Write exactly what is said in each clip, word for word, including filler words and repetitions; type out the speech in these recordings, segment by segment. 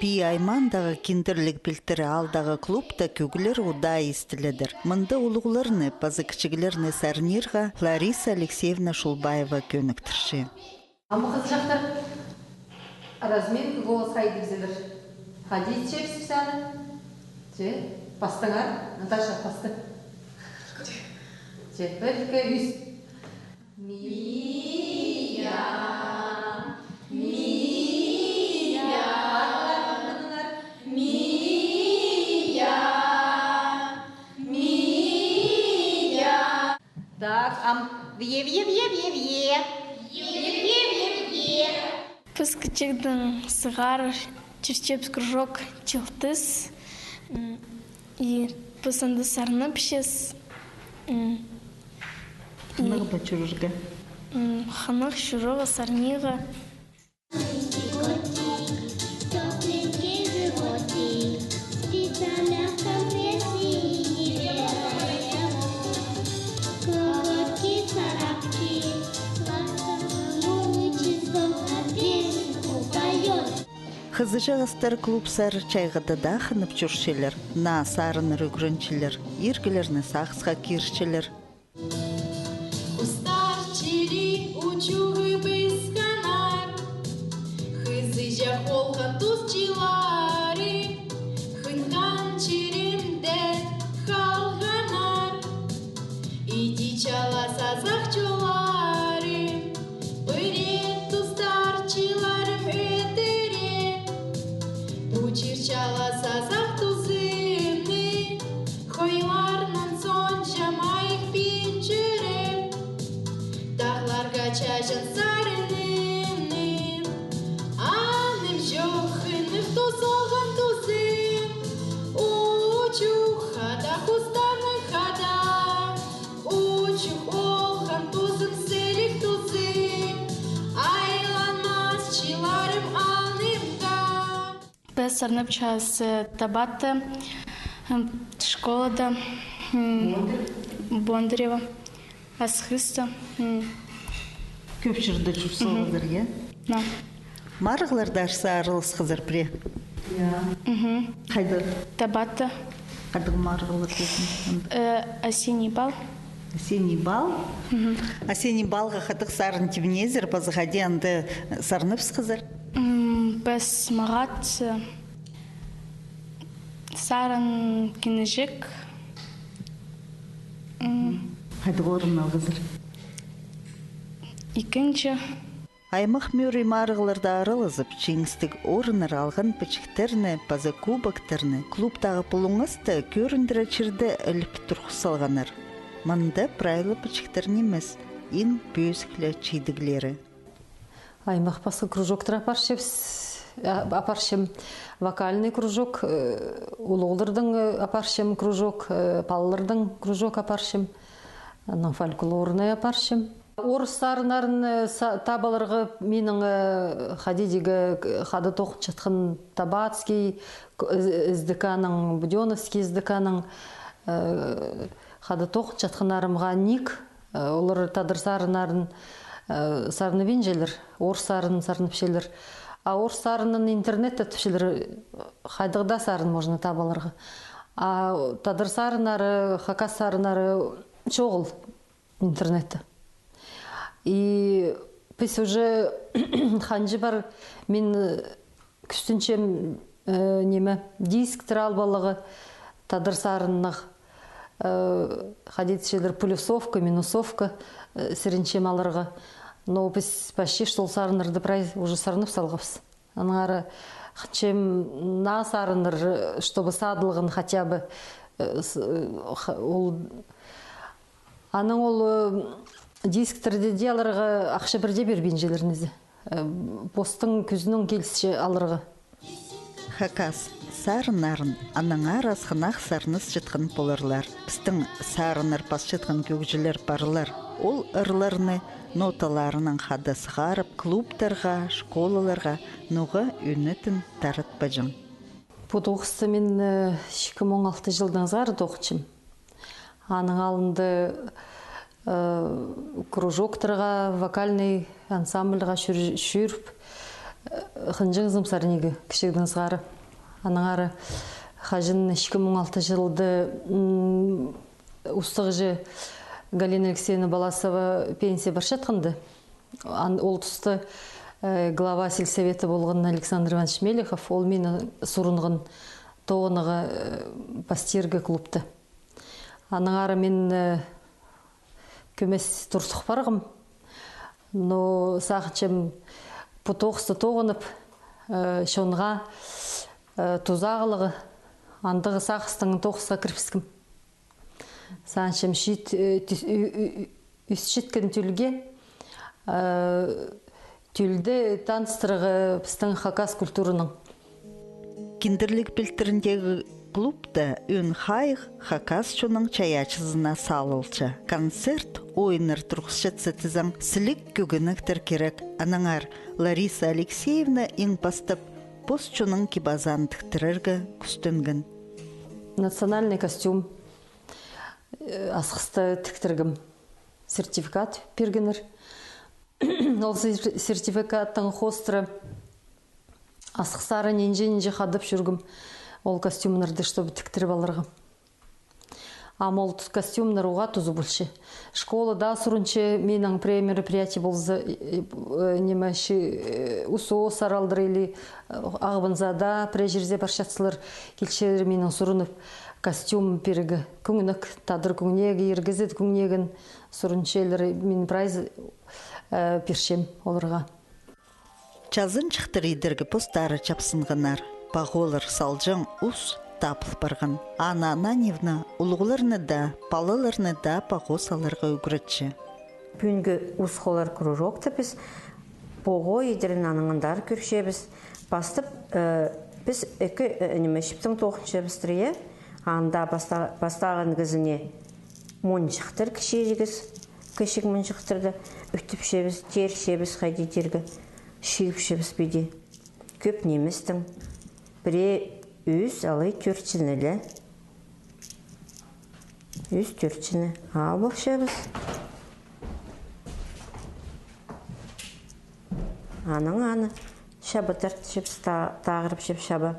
Пии аймаандағы киндірліг пилтірі аалдағы клубта кӧглер удаа истіледір. Мында улуғларны паза кічіглерні сарнирға Лариса Алексеевна Шулбаева кӧніктірче. Амғы хызыҷахтар разминка, голос хайди итчелер. Хайди итчебіс піс аны? Че, пастаңар, Наташа, пасты. Че, пір, ікі, ӱс. Мия, Мия. Мия, Мия. Так, ам, вие, вие, вие, вие, вие. Вие, вие, вие, вие. Піс кічігдең сығара чӧрчебіс кружок «Чылтыс». М, и піс анда сарнапчабыс. М, и хынығ ба чӧрерге? М, хынығ чӧрерге, сарнирға. Хызыҷағастар клуб сар чайғыда даа хынып чӧрчелер, наа сарыннар ӱгренчелер, иргілерні сағысха кирчелер. Хустар чіли учуғы пысханнар, хызыҷах олған тус чыллары, хынған чирінде халғаннар. Иди чалаа сазах чоллары, пірее тустар чылларым ӧтіре. Пу чир чалаа сазах тузымны, хойларнаң сонҷа майых пинчіреп, тағларға чааҷаң сарынымны. Аным чох хынығ тус олған тузым, учух хада, хустарның хада. Учух олған тузым, сіліг тузым, айланмас чылларым алнымда. Піс сарнапчабыс, э, Табатта, м, школада, м, Бондарева. Бондарева. Асхыста. М. Кӧп чирде чӧр салғазар, я? На. Марығларда арса араласхазар пірее? Я. Мгм. Хайда? Табатта. Хайдағ марығлар полған? Э, осенний бал. Осенний бал? Мгм. Осенний балға хайдағ сарын тимнезер, паза хайди анда сарнапсхазар? М, піс мағат, э, сарын киинҷек. М. Хайдағ орын алғазар? Ікінҷі. Аймах мӧрі марығларда аралазып, чиңістіг орыннар алған пічіктерні паза кубоктарны клубтағы пулуңасты кӧріндіре чирде іліп турғыс салғаннар. Мында прай ла пічіктер нимес, иң пӧзік ле чидіглері. Аймах пасха кружоктар апарчабыс, а, апарчам вокальный кружок, э, улуғларның, э, апарчам кружок, э, палаларның кружок апарчам, анаң фольклорный апарчам. Орыс сарыннарын, э, са-, таап аларға минің, э, хайди дее, э, хада тоғынчатхан Табатский, к-, э, СДК-ның, Будённовский СДК-ның, э, хада тоғынчатханнарымға ниик, э, олар тадар сарыннарын, э, сарнабинчалар, орыс сарынын сарнапчалар. А орыс сарынын интернетте тіпчелер, хайдағ даа сарын можно таап аларға. А тадар сарыннары, хакас сарыннары чоғыл интернетте. И піс уже ханҷа пар, мин, э, кӱстенчем, э, ниме, дисктер алып аларға, тадар сарыннығ, э, хайди итчелер, плюсовка, минусовка, э, сіренчем аларға. Но піс почти что ол сарыннарды прай уже сарнап салғабыс. Аннаңар хынчам наа сарыннар, э, чтобы садылған хотя бы, э, с-, э, х-, ол, анаң ол, э, дисктерді дее аларға ахча пірдее пирбинчелер низе. Э, постың кӱзінең килісче аларға. Хакас сарыннарын аннаңар асхынах сарнасчатхан поларлар. Пістің сарыннар пасчатхан кӧгҷілер парлар. Ол ырларны ноталарынаң хада сығарып, клубтарға, школаларға ноға ӱнетін таратпаҷаң. Пу тоғысты мин, э, ікі муң алты чылдаң сығара тоғынчам. Аның алнында, э, кружоктарға, вокальный ансамбльға чӧр-, чӧріп, э, хынҷаңзым сарнирға кічігдең сығара. Аннаңар хаҷан ікі муң алты чылда, м, устағҷы Галина Алексеевна Баласова пенсия парчатханда, ан-, ол туста, э, глава сельсовета полған Александр Иванович Мелехов, ол мині сурынған тоғынарға, э, пастирға клубта. Аннаңар мин, э, кӧмес туртух парғам. Но сағынчам, пу тоғысты тоғынып, э, чонға, э, тузағлығ, андағ сағыстаң тоғысха кірібіскем. Сағынчам, чит-, э, тӱс-, ӱ-, ӱ-, ӱс читкен тӧлге, э, тӧлді таныстырарға пістің хакас культураның. Киндірліг пилтіріндегі клубта ӧӧн хайығ хакас чонның чайаачызына салылча. Концерт, ойыннар турғысчатса тізең, сіліг кӧгенектер кирек. Аннаңар Лариса Алексеевна иң пастап пос чонның кип-азаан тіктірерге кӱстенген. Национальный костюм, э, асхыста тіктіргем. Сертификат пиргеннер. Ол сер-, сертификаттың хоостыра асхыстары нинҷе-нинҷе хадап чӧргем ол костюмнарны, чтобы тіктіріп аларға. Ам ол т-, костюмнар уғаа туза полча. Школада сурынча, минің пірее мероприятие полза, э, э, ниме, чи-, э, УСО саралдыр или, э, Ағбанзада пірее чирзер парчатсалар, килчелер минің сурынып, костюм пирерге, кӧгенек, тадар кӧгенегі, ир кізі кӧгенегін сурынчалар, мин прайзы, э, пирчем оларға. Чазанҷыхтар идерге постары чапсынғаннар. Пағолар салҷаң ус табыл парған. Анна Ананьевна улуғларны даа, палаларны даа паға саларға ӱгретче. Пӱӱнгі ус хооллар кружокта піс паға идерін аннаң андар кӧрчебіс. Пастап, э, піс ікі, э, ниме, чіптең тоғынчабыстыр, я? Анда паста-, пастаған кізіне мунҷыхтар кічіҷегес, кічіг мунҷыхтарны ӱттепчебіс, теерчебіс, хайди тирге, чыыпчабыс піди. Кӧп ниместең. Пірее ӱс, алай тӧртчене ле. Ӱс-тӧртчене ал полчабыс. Анаң аны чаба тартчабыс, та-, тағырыпчабыс чаба.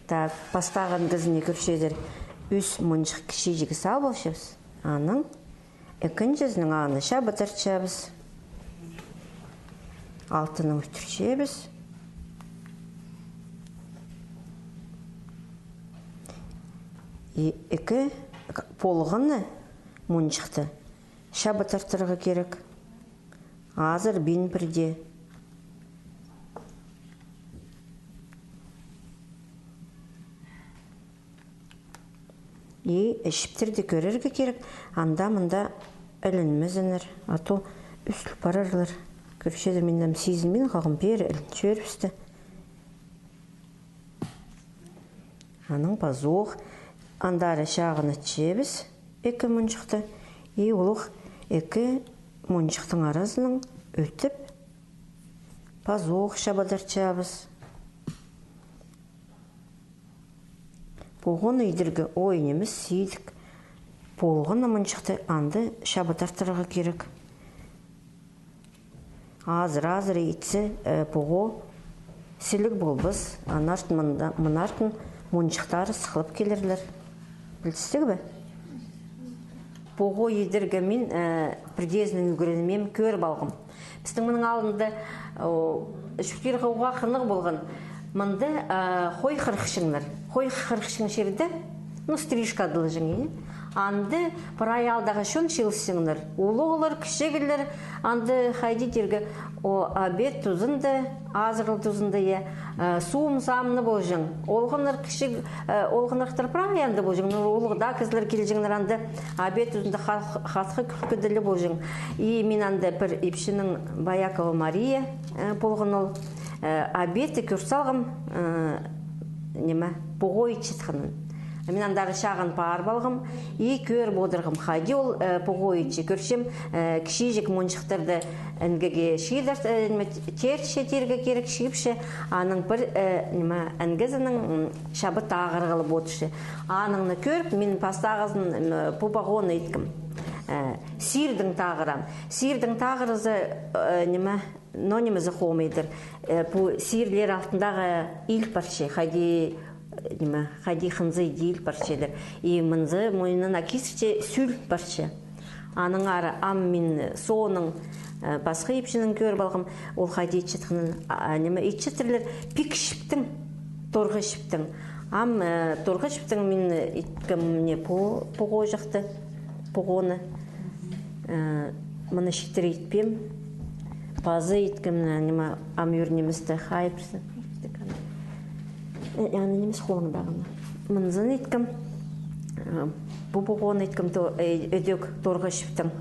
Так, пастаған кізіне кӧрчезер, ӱс мунҷых кічіҷегес ал полчабыс. Анаң ікінҷізінең аны чаба тартчабыс. Алтынаң ӱттірчебіс. И ікі полғаны мунҷыхты чаба тартарға кирек. Азыр пин пірдее. И чіптерді кӧрерге кирек, анда-мында ілінмезіннер, а то ӱстіл парарлар. Кӧрчезер, мин ам сизінмин халғам, пеер ілін чӧрібісті. Анаң пазох андар чағын итчебіс ікі мунҷыхты, и улуғ ікі мунҷыхтың аразынаң ӱттеп, пазох чаба тартчабыс. Пағаны идерге оой нимес, сидік. Полған на мунҷыхты анда чаба тартарға кирек. Азыра-азыра итсе, э, паға сіліг полбас, анартын мында, мынартын мунҷыхтары сыхлап килерлер. Пілдістіг бе? Паға идерге мин, э, пірдеезінең ӱгренмеем, кӧріп алғам. Пістің мының алнында, о, чуртирға уғаа хынығ полған. Мында, а, хой хырыхчаңнар. Хой хырыхчаң чирде, ну, стрижка адалҷаң, и. Анда прай аалдағы чон чыылысчаңнар. Улуғлар, кічіглер, анда хайди тирге, о, обед тузында, азырал тузында, я, а, суум-саамны полҷаң. Олғаннар кічіг, а, олғаннархтар прай анда полҷаң. Ну, улуғ даа кізілер килҷеңнер анда. Обед тузында хат-, хатха кӱлкі тілі полҷаң. И мин анда пір ипчінің, Боякова Мария, э, полған ол, э, обедті кӧр салғам, э, ниме, паға итчеткенін. Мин андар чағын парып алғам и кӧріп одырғам, хайди ол, э, паға итче. Кӧрчем, э, кічіҷек мунҷыхтарды інгіге чыыдар, э, ниме, теерче, тирге кирек, чыыпча, аның пір, э, ниме, інгізінең, м, чаба тағырғылап одырча. Анаң на кӧріп, мин пастағызын, м, пу пағаны иткем. Э, Сирдің тағыры. Сирдің тағырызы, э, ниме, но нимезі хомайдыр. Э, пу сирлер алтындағы ил парча, хайди, э, ниме, хайди хынзы ил парчадыр. И мынзы мойнына кисірче сӱл парча. Аннаңар ам мин соонаң, э, пасха ипчінең кӧріп алғам, ол хайди итчеткенін, а, ниме, итчеттірлер пик чіптең, торғы чіптең. Ам, э, торғы чіптең мин иткем не пу, пу хоҷахты, пу хоны. Э, мыны читіре итпеем. Пазы иткем, э, ниме, ам ӱр ниместі хайыбызы. Э, аны нимес хоныңдағыны. Мынзын иткем. Э, пу, пу хоны иткем, то, э, ідӧк торғы чіптең.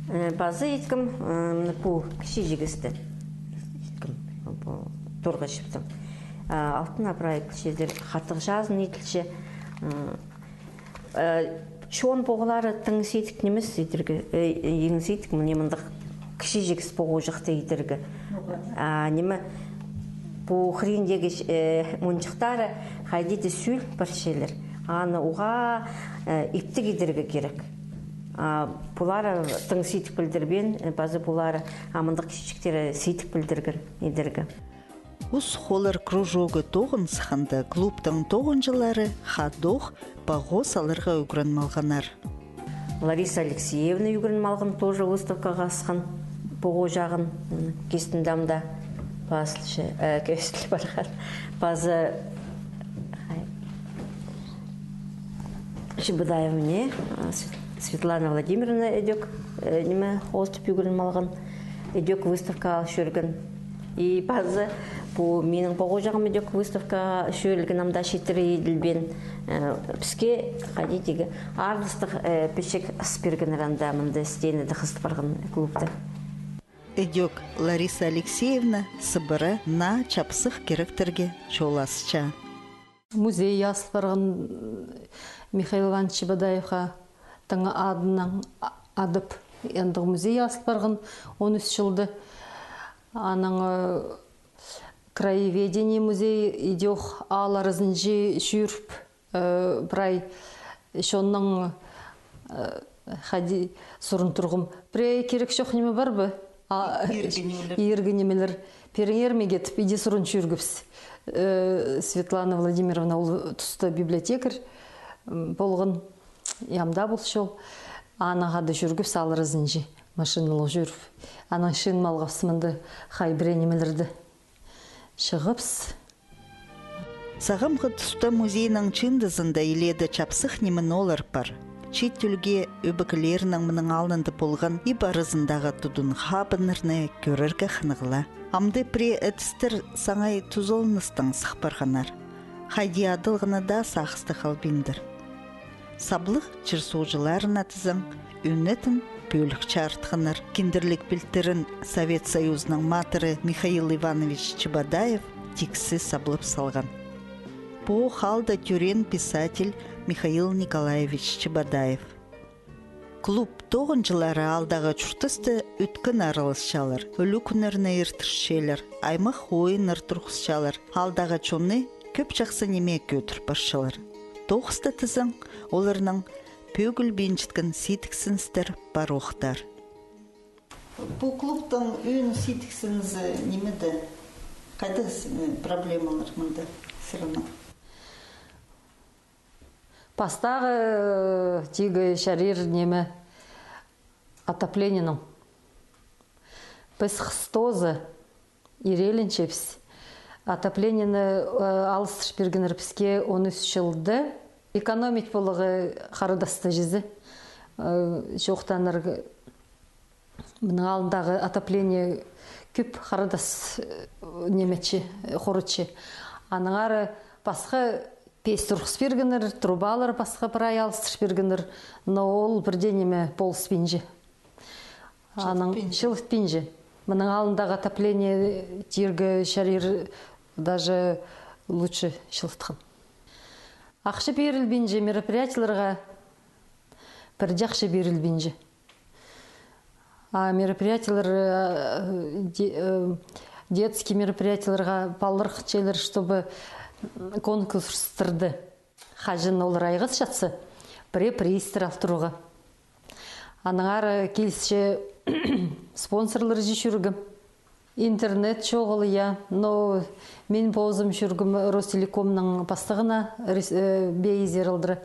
Э, пазы иткем, э, пу кічіҷегесті. Иткем, пу торғы чіптең. А, алтын апрай кічіҷек, хатығ чазын итілче. Э, Э, чон поғылары тың сидік нимес идерге, э, иң сидік мына мындағ кічіҷек пу хоҷахты идерге. А, ниме, пу хыриндағы, э, мунҷахтары хайди-да сӱл парчалар. Аны уғаа, э, иптіг идерге кирек. А, пулары тың сидік пілдірбеен, э, пазы пулары, а, мындағ кічіҷектері сидік пілдірген идерге. Ус холлар кружогы тоғын сыхханда, клубтың тоғынҷылары хадох пағо саларға ӱгреніп алғаннар. Лариса Алексеевна ӱгреніп алған, тоже выставкаға асхан, пу хоҷағын, м, кистінде амды пазылча, э, кӧзіл парған. Пазы, хай, Чебодаевна, а, Свет-, Светлана Владимировна ідӧк, э, ниме, хостып ӱгреніп алған, ідӧк выставкаға ал чӧрген. И пазы пу минің пу хоҷағым ідӧк выставкаға чӧрілген, амды читіре иділбеен, э, піске хайди тигі арғыстығ, э, пічік ыс пиргеннер анда, мында стенада хыстап парған клубта. Ідӧк Лариса Алексеевна сыбыра наа чапсых киректерге чол асча. Музей азыл парған Михаил Иванович Чебодаевха тың адынаң а-, адып, андағ музей азыл парған он ӱс чылда. Анаң, э, краеведение музей идӧк аал аразынҷа чӧріп, э, прай чонның, э, хайди сурын турғам. Прай кирек чох ниме пар ба? А, иирге нимелер. Иирге нимелер. Пиріңер ме тіп, иди сурын чӧргебіс. Э, Светлана Владимировна ол туста библиотекарь, м, полған, и амды полча ол. Анаң хада чӧргебіс аал аразынҷа, машиналы чӧріп. Анаң чыын алғабыс мында хай пірее нимелерні. Чығабыс. Сағамғы туста музейнің чыындызында илееде чапсых ниме-нолар пар. Чиит ӱлгӱ ӧбекелернең мының алнында полған иб аразындағы тудын-хабыннарны кӧрерге хынығ ла. Амды пірее ідістер саңай тузаланыстаң сых парғаннар. Хайди адалғаны даа сағыста халбиндыр. Саблығ чир-суғҷыларына тізең, ӱнетін пӧлік чарытханнар. Киндірліг пилтірін Совет Союзының матыры Михаил Иванович Чебодаев тиксі саблап салған. Пу халда тӧреен писатель Михаил Николаевич Чебодаев. Клуб тоғынҷылары аалдағы чуртасты ӧткін араласчалар, ӱлӱкӱннерні иртірчелер, аймах ойыннар турғысчалар, аалдағы чонны кӧп чахсы ниме кӧдір парчалар. Тоғыста тізең, оларның пӧгілбинчеткен сидіксіністер пар охтар. Пу клубтың ӧӧн сидіксінізі нимеде? Хайдағ с-, э, проблемалар мында сірернің? Пастағы, э, тигі чарир ниме, отоплениенің. Піс хыстозы ирееленчебіс. Отоплениені, э, алыстырып пиргеннер піске он ӱс чылда. Экономить поларға харыдасты чізе. Э, чоохтанарға, мының алнындағы отопление кӧп харыдас, э, нимече, э, хорытча. Аннаңар пасха печ турғыс пиргеннер, трубалар пасха прай алыстыр пиргеннер, но ол пірдее ниме полыспинча. Анаң чылытпинча. Чылытпинча. Мының алнындағы отопление тирге чарир, даже лучше чылытхан. Ахча пирілбинче мероприятиелерге, пірдее ахча пирілбинче. А мероприятиелер, э, де-, э, детский мероприятиелерге палырах челер, чтобы конкурстарды, хаҷан олар айғасчатса, пірее призтер алтырарға. Аннаңар килісче спонсорлар чи чӧргем. Интернет чоғыл, я. Но мин позым чӧргем Ростелекомның пастығына, рес-, э, бе изер алдыра.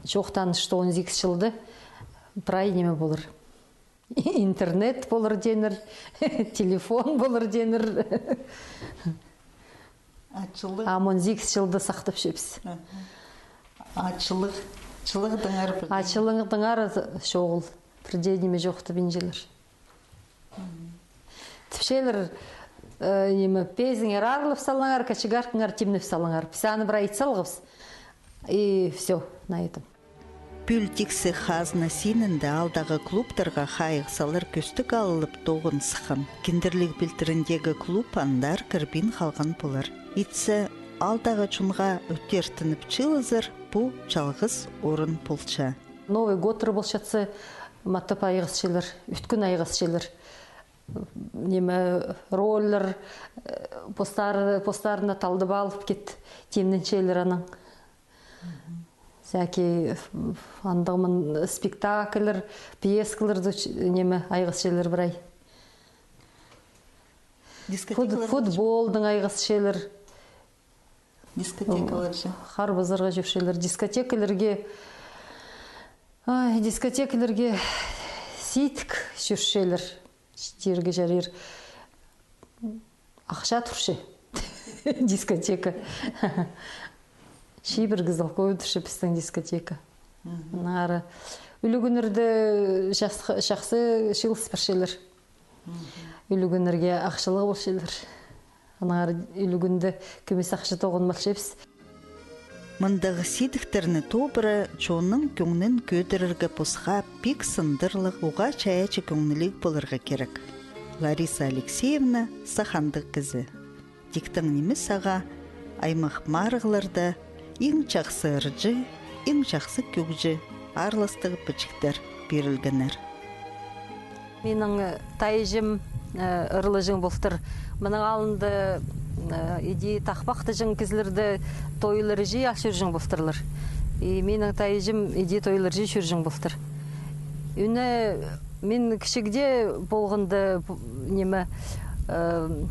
Чоохтаан, что он сигіс чылда прай ниме полар. Интернет полар тееннер, телефон полар тееннер. А чылығ? А он сигіс чылда сахтапчабыс. Аха. А чылығ, чылығ тыңар пір. А чылығ тыңар чоғыл. Пір дее ниме чоохтабинчалар. Тіпчелер, э, ниме, пезіңер аарлап салыңар, кочегаркаңар тимнеп салыңар. Піс аны прай ит салғабыс. И всё, на этом. Пӱӱл тиксі хазна синінде аалдағы клубтарға хайығ салар кӧстіг алылып тоғын сыххан. Кіндірліг пилтіріндегі клуб андар кірбин халған полар. Итсе, аалдағы чонға ӧтертініп чыылызар, пу чалғыс орын полча. Новый годтар полчатса, матап айғасчалар, ӱткін айғасчалар. Ниме, роллар, э, постар-, постарына талдап алып кет, тимненчелер анаң. Всякий, андағ мын спектакльлер, пьескалар, ниме, айғасчалар прай. Фут-, футболдаң айғасчалар. Дискотекалар чи? Харбазарға чӧрчелер. Дискотекаларға, ай, дискотекаларға сидік чӧрчелер. Тирге чарир. Ахча турча. Дискотека. Чибіргі залковай турча пістің дискотека. Нары. Ӱлӱкӱннерде чахсы, чахсы чыылыс парчалар. Ӱлӱкӱннерге ахчалығ полчалар. Аннаңар ӱлӱкӱнде кӧмес ахча тоғынмалчабыс. Мындағ сидіктерні тобыра чонның кӧңнін кӧдірерге посха пик сындырлығ, уғаа чайаачы кӧңніліг поларға кирек. Лариса Алексеевна сах андағ кізі. Тиктең нимес ағаа аймах марығларда иң чахсы ырҷы, иң чахсы кӧгҷі аарластығ пічіктер пирілгеннер. Минің, э, тайҷым, э, ырлаҷаң полтыр. Мының алнында, э, иди тахпахтаҷаң кізілерді тойлар чи ал чӧрҷең полтырлар. И минің тайҷым иди тойлар чи чӧрҷең полтыр. Ӱні мин кічігде полғанда, п-, ниме, э,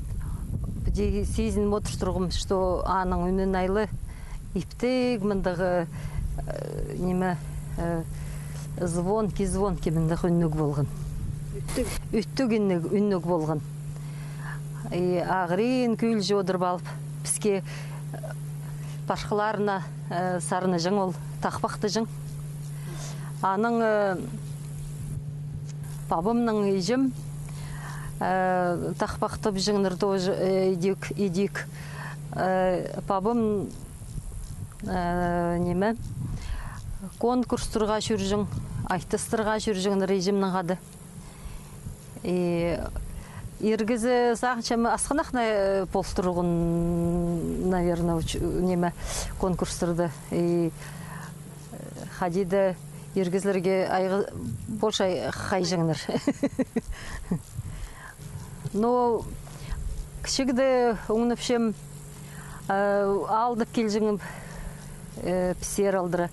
піди сизін одыр турғам, что аның ӱні айлы иптіг мындағ, э, ниме, э, звонкий, звонкий мындағ ӱнніг полған. Ӱттіг. Ӱттіг ӱнніг, ӱнніг полған. И ағырин кӱӱлҷі одырып алып, піске, э, пархыларына, э, сарнаҷаң ол, тахпахтаҷаң. Анаң, э, пабамның иҷем, э, тахпахтапчаңнар тоже, э, идӧк, идӧк. Э, пабам, э, ниме, конкурстарға чӧрҷең, айтыстарға чӧрҷеңнер иҷемнең хада. И ир кізі сағынчам, асхынах на-, пол турған, наверное, уч-, ниме, конкурстарда. И, э, хайди даа ир кізілерге айғы-, больше ай-, хайҷаңнар. Но кічігде оңнапчам, э, аалдап килҷең, э, піссер алдыра,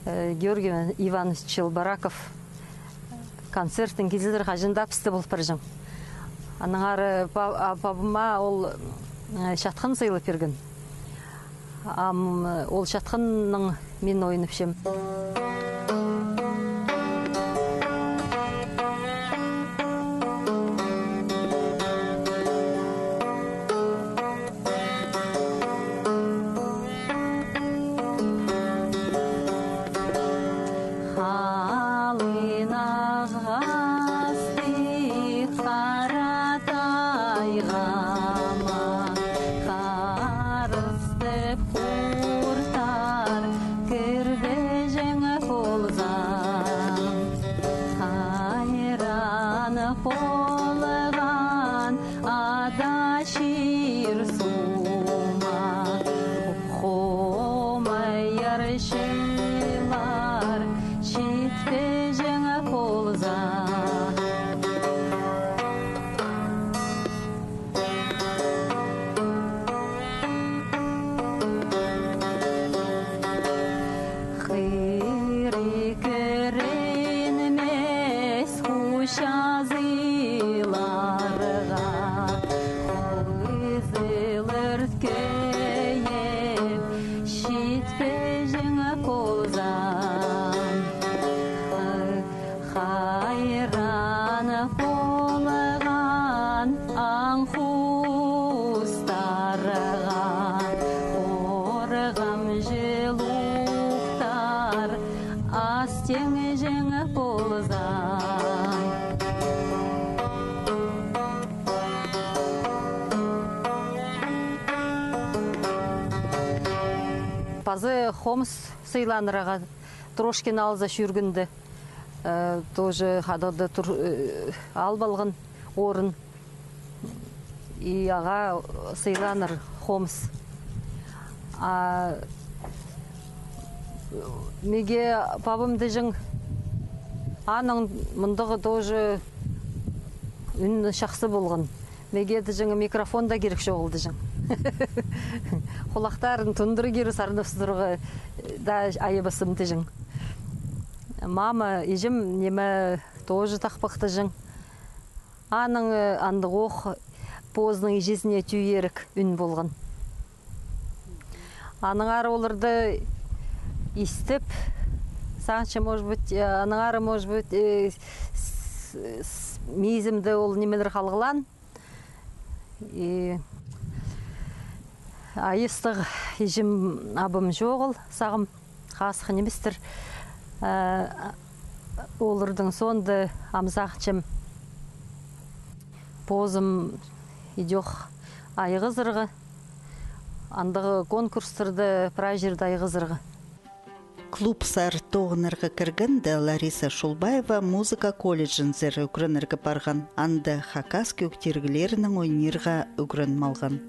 э, Георгий Иванович Челбораков концертін килзер, хаҷан даа пісте пол парҷаң. Аннаңар, э, па-, а, пабама ол, э, чатхан сыйлап пирген. Ам, э, ол чатханнаң мин ойнапчам. Халын ағасты хара тайғама, харыстап хуртар кірбеҷең полза, хайран полған ада чир сума, хомай арчылар читпеҷең полза. Хыри кӧрінме Чазыларға хызыллар кӧйіп, читпеҷең полза. Хайран полған аң хустарға, хорғам чылухтар ас тиңҷең полза. Пазы хомыс сыйланарға Трошкин алза чӧргенде, э, тоже хадағда тур-, э, алып алған орын. И ағаа сыйланар хомыс. А меге пабам тіҷең, аның мындағ тоже ӱн чахсы полған. Меге тіҷең микрофон даа кирек чоғыл тіҷең. Хулахтарын тундыра кире сарнап турарға даа айабасым тіҷең. Мама, иҷем, ниме, тоже тахпах тіҷең. Аның, э, андағ ох позының иҷезіне тӧӧйерік ӱн полған. Аннаңар оларды истіп, сағынчам, может быть, э, аннаңар, может быть, э, с-, с-, мизімде ол нимелер халғылаан. И айастығ иҷем, абам чоғыл, сағам. Хазых ниместер. Э, олардың соонда ам сағынчам позым идӧк айғазарға, андағ конкурстарда прай чирде айғазарға. Клуб «Сар» тоғынарға кіргенде, Лариса Шулбаева музыка колледжінзер ӱгренерге парған, анда хакас кӧг тиріглерінең ойнирға ӱгреніп алған.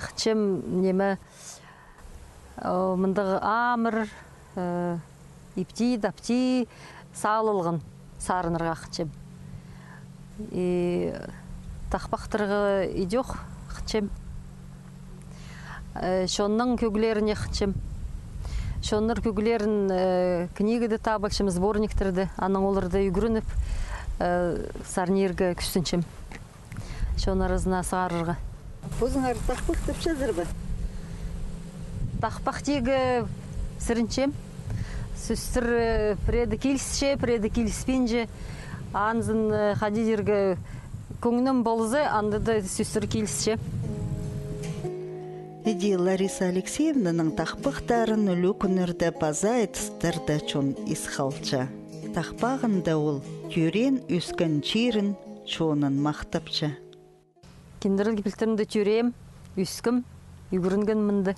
Хынчам, ниме, э, мындағ амыр, э, ипти, тапти салылған сарыннарға хынчам. И тахпахтарға идӧк хынчам. Э, чонның кӧглеріне хынчам. Чоннар кӧглерін, э, книгада таап алчам, сборниктерде, анаң оларны ӱгреніп, э, сарнирға кӱстенчем. Чон аразына сығарарға. Позыңар тахпахтапчазар ба? Тахпахтирға сіренчем. Сӧстер, э, пірееде килісче, пірееде киліспинче. Анзын, э, хайди дирге, кӧңнім полза, анда даа сӧстер килісче. Іди Лариса Алексеевнаның тахпахтарын ӱлӱкӱннерде паза айтыстарда чон ис халча. Тахпағында ол тӧреен, ӧскен чирін, чонын махтапча. Киндірліг пілдірімде тӧреем, ӧскем, ӱгренгем мында.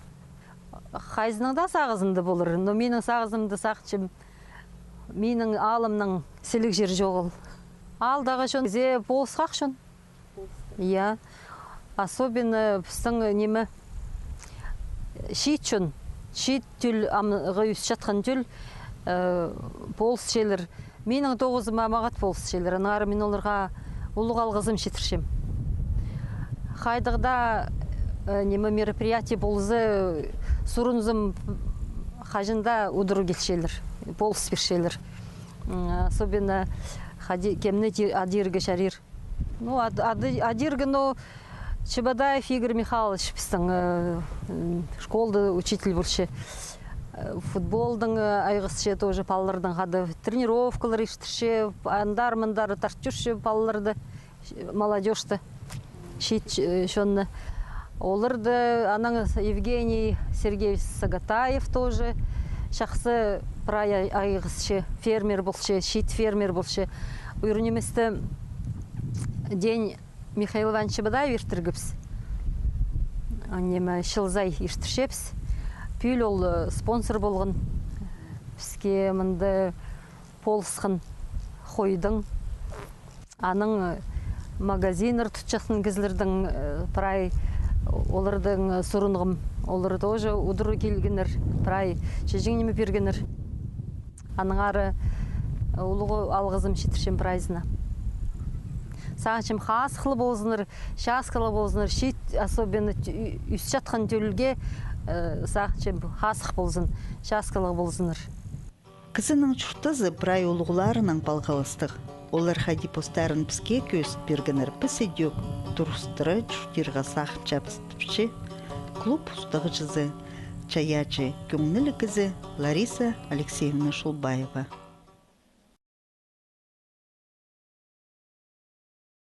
Хайзының даа сағызында полар, но минің сағызымда сағынчам, минің аалымның сіліг чир чоғыл. Аалдағы чон зе полысхах чон. Я. Особенно пістің, ниме, чиит чон, чиит тӧл, амғы ӧсчатхан тӧл, э, полысчалар. Минің тоғызыма мағат полысчалар. Аннаңар мин оларға улуғ алғызым читірчем. Хайдағ даа, э, ниме, мероприятие полза, сурынзам, хаҷан даа удур килчелер, полыс пирчелер. М, особенно хади-, кемні ти-, адирға чарир. Ну, ад-, ады-, адирға, ну, Чебодаев Игорь Михайлович пістің, э, м, школда учитель полча. Э, футболдаң, э, айғысча тоже палалардаң хада. Тренировкалар иртірче, андар-мындар тарт чӧрче палаларды, молодёжьты, чиит, э, чонны. Оларды, анаң Евгений Сергеевич Сагатаев тоже чахсы прай ай-, айғысча, фермер полча, чиит фермер полча. Ӱр ниместі день Михаил Иванович Чебодаев иртіргебіс. А, ниме, чыл сай иртірчебіс. Пӱӱл ол, э, спонсор полған піске мында полысхан хойдың. Анаң, э, магазиннар тутчатхан кізілернің, э, прай олардаң, э, сурынғам. Олар тоже удур килгеннер, прай чиҷең ниме пиргеннер. Аннаңар, э, улуғ алғызым читірчем прайзына. Сағынчам, хазыхлығ ползыннар, часкалығ ползыннар, чиит, особенно тӧ-, ӧсчатхан тӧлге, э, сағынчам, хазых ползын, часкалығ ползыннар. Кізінің чуртазы прай улуғларынаң палғалыстығ. Олар хайди постарын піске кӧзіт пиргеннер, піс идӧк турыстыра чуртирға сағынчабыс, тіпче клуб устағҷызы, чайаачы, кӧңніліг кізі Лариса Алексеевна Шулбаева.